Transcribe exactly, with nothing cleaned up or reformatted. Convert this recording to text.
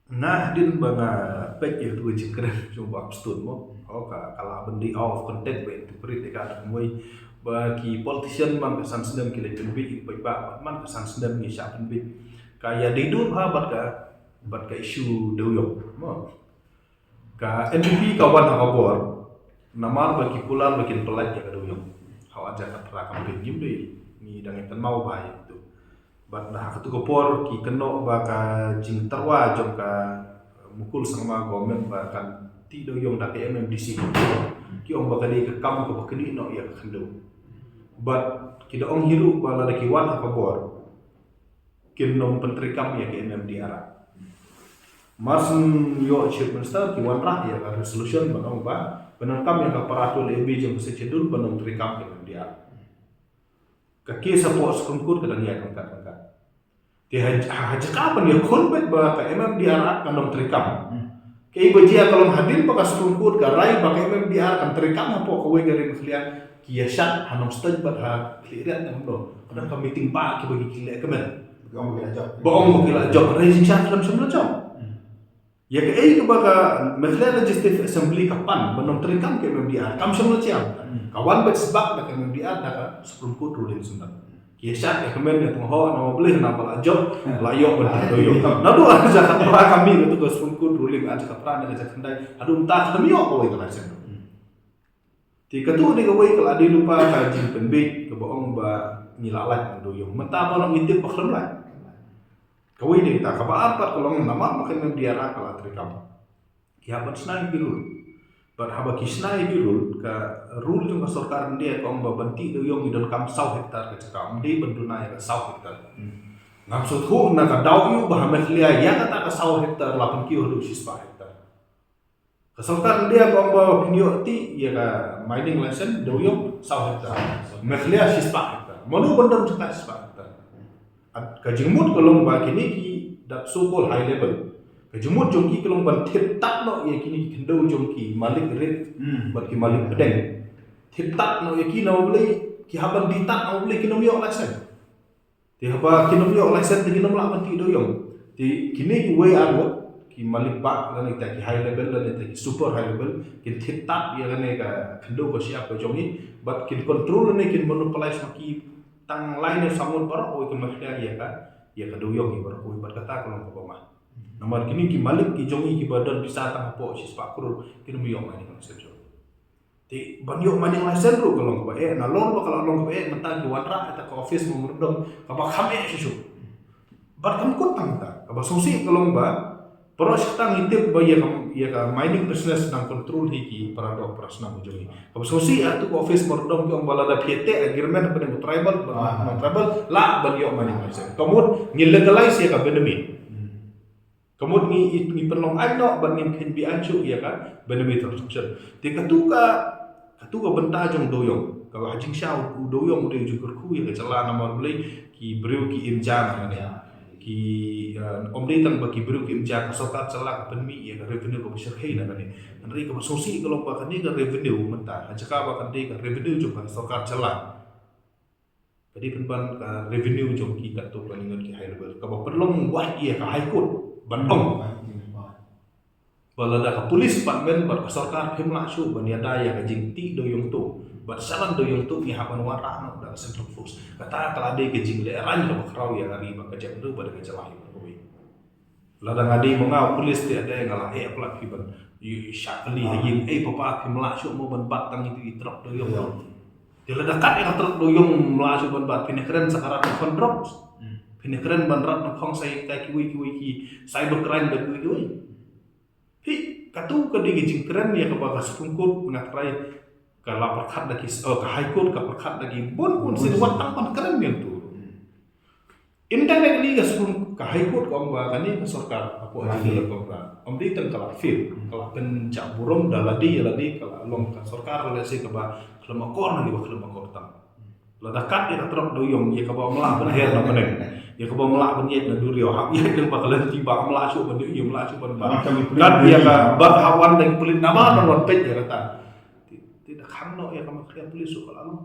Nga hadien ba nga peit ïa tu ka jingkren jong Bah Stone mo. Oh, ka, ka la ban dei out of context ba interpret ïa ka da kumwei. Ba ki politician man ka san snem ki la pynbeit ki paidbah, man ka san snem ngi shah pynbeit. Ka ïadei dur ha bad ka, bad ka issue dewïong mo. Ka N P P ka wan ha ka bor. Namar ba ki kular ba kin pyllait ïa ka dewïong. Ha u ar hajar khatphra campaign, ngim dei, ngi dang ïa kynmaw bha ïa tu. Bad na ha katu ka por ki kynnoh ba ka jingtyrwa jong ka Mukul Sangma government ba kan tih dewïong da ka M M D C. Ki ong ba ka dei ka kam kaba knieh noh ïa ka khyndew. Bad ki da ong hi ruh ba lada ki wan ha ka bor, kin nym pyntreikam ïa ka M M D R Act. Mar shu ïoh Chief Minister, ki wanrah ïa ka resolution ban ong ba pyntreikam ïa ka para twelve A B jong ka Sixth Schedule ban nym treikam ïa ka M M D R Act. Ka case hapoh Supreme Court ka dang ïaid ryngkat ryngkat. Te ha, ha, ha jaka ban ïakhun beit ba ka M M D R Act kan nym treikam. Hmm. Kaei ba jia ka long hadien ba ka Supreme Court ka rai ba ka M M D R kan treikam hapoh kawei ka ri Meghalaya, ki ïa shad ha Nongstoiñ bad ha Khliehriat ne kumno. Ka don ka meeting ba kiba ki leh kmen. Ba ong ba ki la jop. Ba ong ba ki la jop. Hynrei jingshisha kam shym la jop. Hmm. Ïa kaei kaba ka Meghalaya Legislative Assembly ka pan ban nym treikam ka M M D R, kam shym la jia. Hmm. Ka wan beit sbak da ka M M D R da ka Supreme Court ruling shuh. Ki ïa shad ïa kmen ïa tang ho na ma Blei na ba la jop, la ïoh ban tih dewïong. Naduh ar hajar khatphra ka mih katu ka Supreme Court ruling, ar hajar khatphra ne ar hajar khatkhyndai, haduh mynta kam ïoh kawei ka license. Te katu dei kawei ka la dei lypa ka jingpynbeit kaba ong ba ngi la lait na dewïong. Mynta ba ngi tip ba khlem lait. Kawei dei kata, kaba ar pat ka long namar ba ka M M D R Act ka la treikam, ki hap ban shna ïa ki rule. Bad haba ki shna ïa ki rule, ka rule jong ka sorkar India ka ong ba ban tih dewïong ngi donkam saw hektar ka jaka, ym dei ban duna ïa ka saw hektar. Hmm. Ngam sngewthuh na ka daw aïu ba ha Meghalaya ïa kata ka saw hektar la pynkiew haduh shispah hektar. Ka sorkar India ka ong ba phin ïoh tih ïa ka mining license dewïong saw hektar. Meghalaya shispah hektar. Mano ban don jaka shispah hektar? Ka jingmut ka long ba kine ki, that so called high level, ka jingmut jong ki ka long ban thied tad noh ïa kine ki khyndew jong ki malik rit, hmm, bad ki malik pdeng. Thied tad noh ïa ki na ma Blei, ki hap ban die tad na ma Blei, kin nym ïoh license. Te haba kin nym ïoh license te kin nym lah ban tih dewïong. Te kine kiwei ar ngut, ki malik bah lane kita ki high level lane kita ki super high level, kin thied tad ïa kane ka khyndew ka shyiap ka jong ngi, bad kin control lane kin monopolize ma ki tang lai ne saw ngut baroh kawei, kin malik ïa ka, ïa ka dewïong hi baroh kawei, bad kata ka long kaba ma. Namar kine ki malik ki jong ngi kiba don pisa tang hapoh shispah klur, kin nym ïoh ma ïa ka license. Te ban ïoh mining license ruh ka long kaba eh, nalor ba ka la long kaba eh, mynta ki wanrah ïa ka office memorandum kaba kham eh shuh shuh. Bad kam kut tang ta, kaba sngewsih ka long ba para shatang ngi tip ba ïa ka, ïa ka mining business nang control hi ki para doh para snam jong ngi. Kaba sngewsih ïa tu ka office memorandum ki ong ba lada phi ïa teh agreement hapdeng u tribal bad, ah, non-tribal, lah ban ïoh mining license. Ka mut ngi legalize ïa ka benami. Hmm. Ka mut ngi, ngi pynlong aiñ noh ban ngin kheiñ be-aiñ shuh ïa ka benami transaction. Te katu ka, katu ka bynta jong dewïong. Kaba ha jingshisha u dewïong u dei u jingkyrkhu ïa ka jylla namar balei ki briew ki im ja nangne. Ki, eh, ym dei tang ba ki briew ki im ja, ka sorkar jylla ka pynmih ïa ka revenue kaba shyrkhei nangne. Hynrei kaba sngewsih ka long ba kane ka revenue mynta ha jaka ba kan dei ka revenue jong ka sorkar jylla, ka dei pynban ka revenue jong ki katto katne ngut ki high level. Kaba pynlong wad ïa ka High Court ban ong ba lada ka police department bad ka sorkar phim lah shuh ban ïada ïa ka jingtih dewïong to bad shalan dewïong to, ngi hap ban wanrah noh da ka central force. Kata ka la dei ka jinglehraiñ kaba khraw ïa ka ri bad ka jaitbynriew bad ka jylla hi baroh kawei. Lada nga dei ma nga u police te ade nga la eh palat phi ban ïa shah kali ha ïing, ei papa, phim lah shuh mo ban bat tang itu i trok dewïong. Te lada kat ïa ka trok dewïong ym lah shuh ban bat, phin ïa kren sa ka rat nyngkong drugs. Phin ïa kren ban rat nyngkong sa ïa kiwei kiwei ki cyber crime bad kiwei kiwei. Phi, katu ka dei ka jingkren ïa kaba ka Supreme Court nga trai ka la pyrkhat da ki, oh, ka High Court ka pyrkhat da ki bun bun sien wat tang ban kren ïa tu. Indirectly ka Supreme, ka High Court ka ong ba kane ka sorkar hapoh jingïalap ka, ym dei tang ka la fail, ka la pynjah burom da lade ïa lade, ka la long ka sorkar lehse kaba khlem akor na kiba khlem akor tam. Lada kat ïa ka trok dewïong ïa kaba ym lah ban her na bneng, ïa kaba ym lah ban ïaid na duriaw, hap ïaid lyngba ka lynti ba ym lah shuh ban ïohi, ym lah shuh ban ba. Kat ïa kaba hap wan da ki pulit naba ban wan peit ïa kata. Te, te da khang noh ïa ka Meghalaya Police ruh ka la long.